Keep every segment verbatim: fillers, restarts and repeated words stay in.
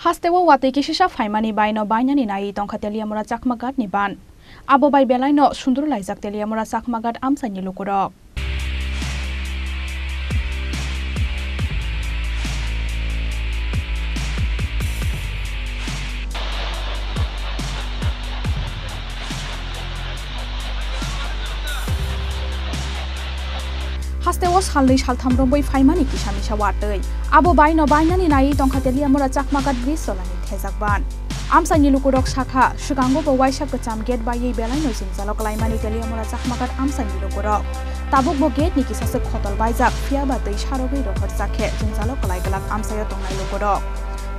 Hasteo watwi kisisa phaimani baino bainani naiwi tongkha Teliamura Chakmaghat ni ban. Abo bai belaino sundru laijak Teliamura Chakmaghat amchaini lukurok. Hasteo salnwi saltham romwi phaimani kisa misa watwi. Abo baino bainani naiwi tongkha Teliamura Chakmaghat bridge tolani thejak ban. Amchaini lukurok sakha, swkango bo waisa kwcham gate baiwi belaino jwngjalo klaimani Teliamura Chakmaghat amchaini lukurok. Tabukbo gate ni kisaswk khotol baijak, phiyaba twi sarogwi rohorjak khe jwngjalo klai glak amchaio tongnai lukurok.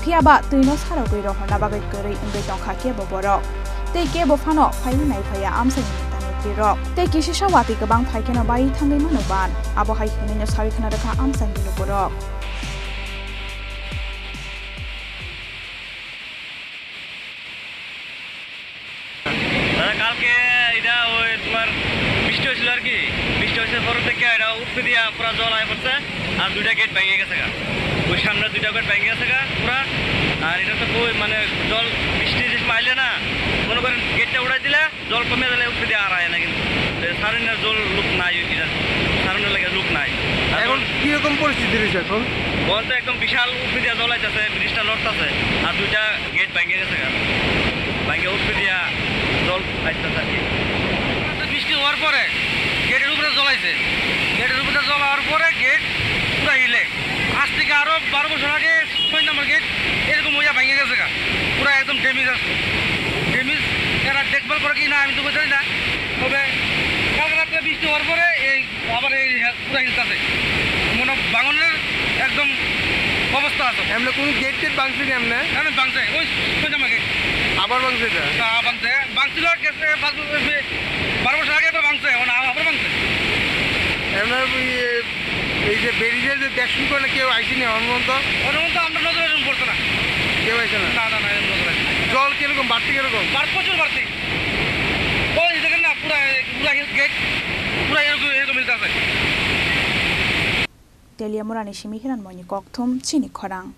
Phiyaba twino sarogwi rohorna bagwi kwrwi wngwi tongkha kebo borok. Tei kebo phano phaiwi nai phaiya amchaini neta netrirok. Tei kisisa watwi kwbang phaikheno bai thangwi mano ban. Abo hai hwnwino sawi khna rwkha amchaini lukurok. দাদা, কালকে এটা ওই তোমার বৃষ্টি হয়েছিল আর কি। বৃষ্টি হয়েছে পর থেকে এটা উপরে দিয়া পুরা জল আয় পড়ছে, আর দুইটা গেট ভেঙে গেছে গা। ওই সামনে দুইটা গেট ভেঙে গেছে গা পুরা। আর এটা তো ওই মানে জল বৃষ্টি যে সময় আইলে না, মনে করেন গেটটা উড়াই দিলে জল কমে গেলে উপরে দিয়ে আর আয় না কিন্তু। এ, সারুনিয়ার জল লোক নাই, ওই কিনার সারুনিয়ার লাগে লোক নাই। আর এখন কিরকম পরিস্থিতি রয়েছে এখন? বলতে একদম বিশাল উপরে দিয়ে জল আইতেছে, ব্রিজটা লড়তেছে, আর দুইটা গেট ভেঙে গেছে গা। ভেঙে উপরে দিয়ে জল আইতেছে আর কি। বৃষ্টি হওয়ার পরে গেটের উপরে জল আইছে, গেটের উপরে জল হওয়ার পরে গেট পুরা হিলে। আজ থেকে আরো বারো বছর আগে ছয় নম্বর গেট এরকম হইয়া ভেঙে গেছে গা, পুরা একদম ড্যামেজ আছে। ড্যামেজ এরা দেখভাল করে কি না আমি তো বুঝতে পারি না, তবে কালকে রাত্রে বৃষ্টি হওয়ার পরে এই আবার এই পুরা হিলতাছে, মনে হয় ভাঙনের একদম অবস্থা আছে। এমনি কোনো গেট টেট ভাঙছে নি এমনি? না, না, ভাঙছে, ওই ছয় নম্বর গেট। আবার ভাঙছে এটা? না, ভাঙছে, ভাঙছিল গেছে পাঁচ বছর, বারো বছর আগে একবার ভাঙছে, এখন আবার ভাঙছে। এমনি ওই এই যে ব্রিজের যে দেখশন করে কেউ আইসেনি হনুমন্ত? হনুমন্ত আমরা নজরে এরকম পড়তো না। কেউ আইসে না? না, না, না, এরকম নজরে আইসে না। জল কিরকম? বাড়তি কিরকম? বাড়-, প্রচুর বাড়তি। ওই দেখেন না, পুরা, পুরা হিল গেট, পুরা এরকম, এরকম হিলতে আছে। Teliamurani simi Hiranmoyni kokthum chini khorang.